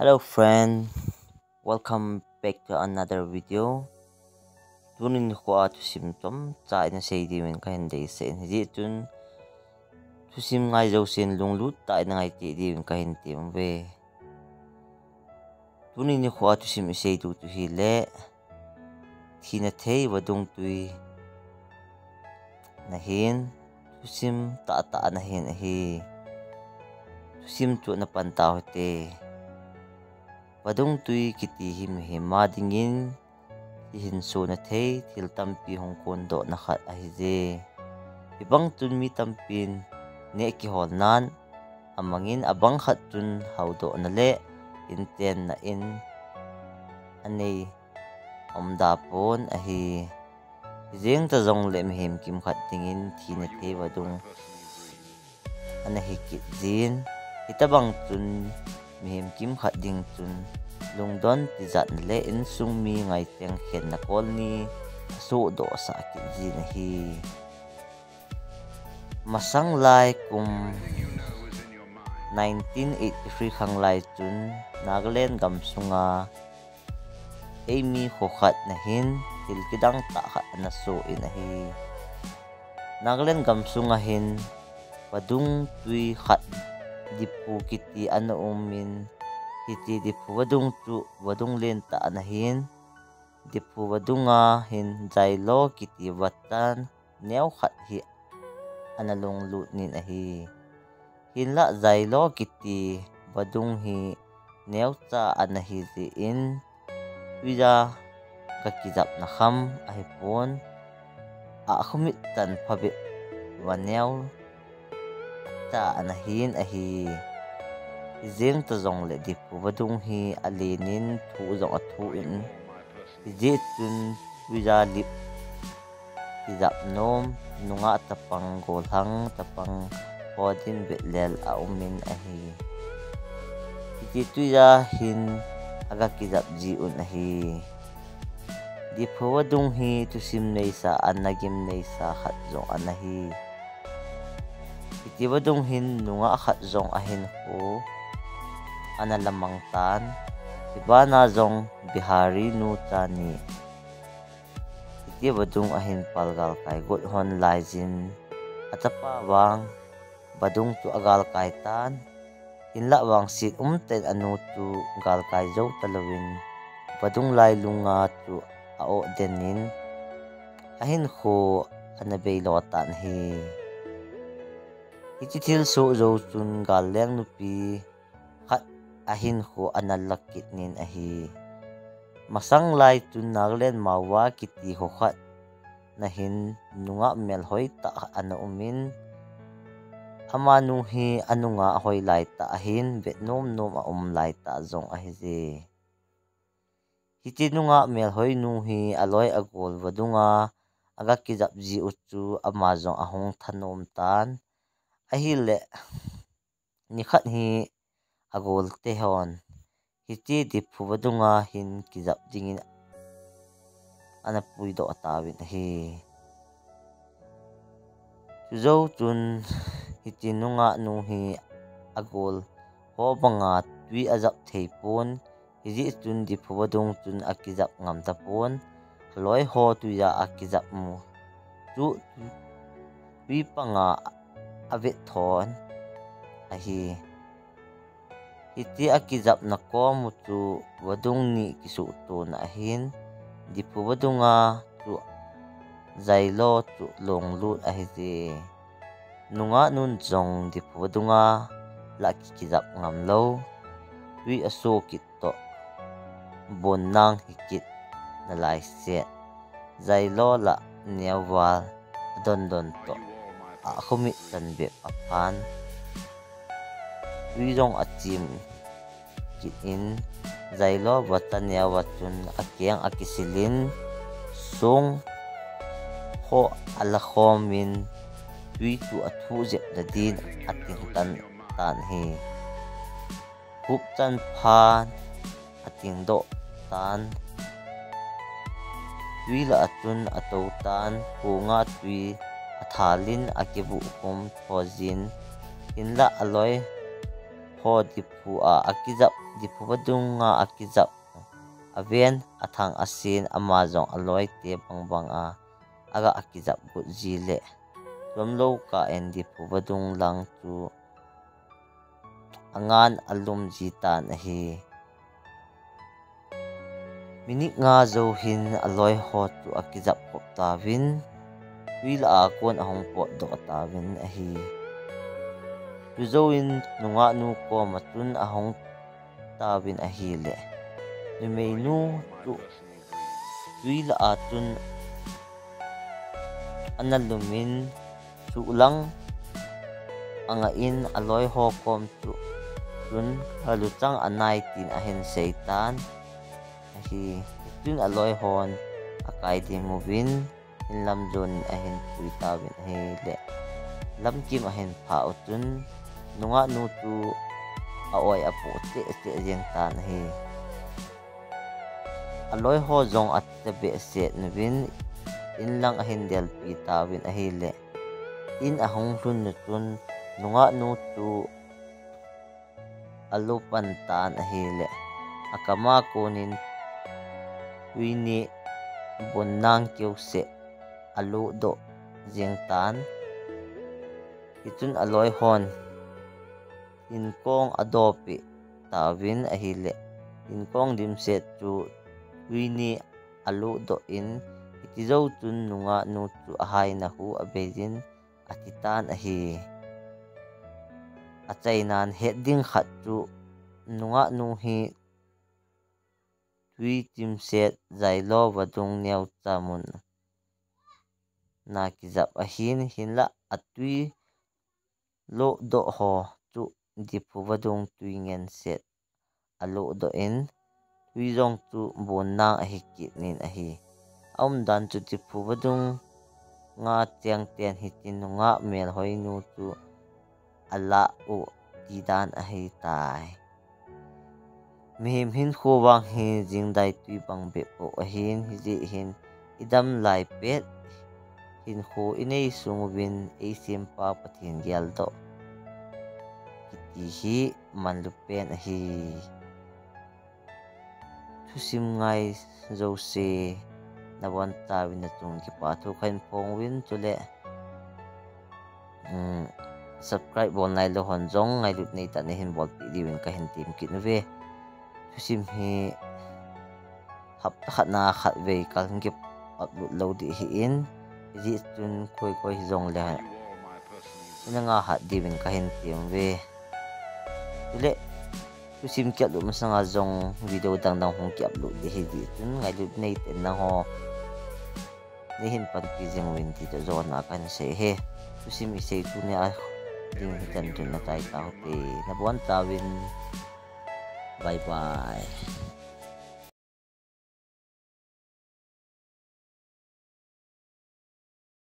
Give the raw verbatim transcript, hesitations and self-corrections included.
Hello friend, welcome back to another video. Tunin khoa thusim chomcha ina sei diuvin kahin deisah in, hijeh chun thusim ngai jousen lunglut tah ina ngai tei diuvin kahin tem uve. Tunin khoa thusim isei diu chu hile, thina thei vadung tui nahin, thusim tahtah nahin ahi. Thusim chu napan tau hite. Vadung tui kiti hi mihem a dingin, hihin sona thei thil tampi hung kondohna khat ahije. Hibang chun mi tampin neh kihol nan, amangin abang khat chun haudohna le intenna in anei umda pon ahi. Hijeng ta jongle mihem kimkhat dingin thina thei vadung ana hi kit jin. Hitabang chun mihem kimkhat ding chun lungdon tijatna le insung mi ngaiteng khenna kol ni asohdoh sah kit jin ahi. Masang lai kum nineteen eighty-three khang lai chun Nagaland gamsunga eimi kho khat nahin thil kidang tah khat ana soh in ahi. Nagaland gamsunga hin vadung tui khat Diphu kiti ana umin, hiti Diphu vadung chu vadung len tah ana hin, Diphu vadunga hin Jailo kiti vatan neo khat hi ana lunglut nin ahi. Hinlah Jailo kiti vadung hi neocha ana hi jeh in, tuija gakijapna kham ahipon, akhomit chan phabep vaneo cha ana hin ahi. Hijeng ta jongle Diphu vadung hi alenin thu jong athu in, hijeh chun tuija lip kijap nom, nungah chapang, golhang chapang, hodin vetlel aumin ahi. Hiti tuija hin aga kijap ji un ahi. Diphu vadung hi thusim neisa, ana gim neisa khat jong ana hi. Hiti vadung hin nungah khat jong ahin khu ana lamang tan. Hibana jong Bihari nu chani. Hiti vadung ahin pal galkai got hon laijin, achapa vang vadung chu agalkai tan. Hinlah vangset umtah in anu chu galkai jou talouvin, vadung lailunga chu a-oh denin, ahinkho ana beilo tan ahi. Hiti thilsoh jou chun gal leng nupi khat ahinkho ana la kit nin ahi. Masang lai chun Nagaland Maowa kiti kho khat nahin nungah melhoi tah ana umin, amanu hi anungah hoilai tah ahin, vet nom nom aum lai tah jong ahije. Hiti nungah melhoi nu hi aloi agol vadunga aga kijap ji u chu ama jong ahung thanom tan. Ahile, nikhat hi agolte hon hiti Diphu vadunga hin kijap dingin ana puidoh tauvin ahi. Chujou chun hiti nungah nu hi agol ho banga tui ajap thei pon, hijeh chun Diphu vadung chun akijap ngam tapon, aloi ho tuija akijap mu chu tui panga avet thon ahi. Hiti akijapna kom u chu vadung ni kisuhtona ahin, Diphu vadunga chu Jailo chu lunglut ahije. Nungah nun jong Diphu vadunga lah ki, kijap ngam lou. Tui aso kit toh, bon nang hi kit nalai seh. Jailo lah neo val adon don toh, akhomit chan bep aphan. Tui jong achim kit in, Jailo vata neo va chun akeng akisilin, song ho ala khomin, tui chu athuh jep nadin ating tan tan hi. Hupchan phan ating doh tan. Tui lah a chun atou tan, hunga tui athalin akibuh khum thojin, hinlah aloi ho diphu a akijap, diphu vadung a akijap, aven athang asin ama jong aloite bangbang a aga akijap got ji le, lomlou kah in diphu vadung lang chu angan alum ji tan ahi. Minute nga jou hin aloi ho chu akijap khop tauvin, tui lah a kon ahung potdoh tauvin ahi. Chujou in nungah nu kom a chun ahung tauvin ahile, numei nu chu tui lah a chun ana lum in, suhlang anga in aloi ho kom chu chun aluchang anai tin ahin sei tan ahi. Chun aloi hon akai dim uvin, in lam jon ahin pui tauvin ahile, lamkim ahin phah u chun nungah nu chu aoi apoh cheh cheh jeng tan ahi. Aloi ho jong acha behseh uvin, in lang ahin delpi tauvin ahile, in ahung lhun u chun nungah nu chu alu pan tan ahile, akam a kon in tui ni bon nang keu seh aludoh jeng tan. Hichun aloi hon hinkong adoh peh tauvin ahile, hinkong dimset chu tui ni aludoh in, hiti jou chun nungah nu chu ahaina hu abei in athi tan ahi. Achainan het ding khat chu nungah nu hi tui chimset jailo vadung neocha mun a kijap ahin, hinlah atui ludoh ho chu diphu vadung tui ngen set aludoh in, tui jong chu bon nang ahi kit nin ahi. Aumdan chu diphu vadung a cheng ten hitin nungah melhoi nu chu alah u ti dan ahi tai. Mihem hinkho vang hi jingdai tui bang bep po ahin, hijeh hin idam lai pet hinkho inei sung uvin eisempa Pathen geldoh kiti hi manlu pen ahi. Thusim ngai jouse nabonchauvin nachung kipa thu kahin phong uvin, chule subscribe bol nailou hon jong ngailut neitah in nahin bolpeh diuvin kahin tem kit uve. Thusim hi hapta khat na khatvei kal hin ki upload lou ding ahin, hijeh chun koi koi hijongle ina ngahat diuvin kahin tem uve. Chule thusim ki upload masanga jong video dang dang hung ki upload ding ahi, hijeh chun ngailut neitah in nangho neihin panpi jing uvin ti toh jona kahin sei e. Thusim isei tunia ding hichan chun nachai taute, nabonchauvin bye bye.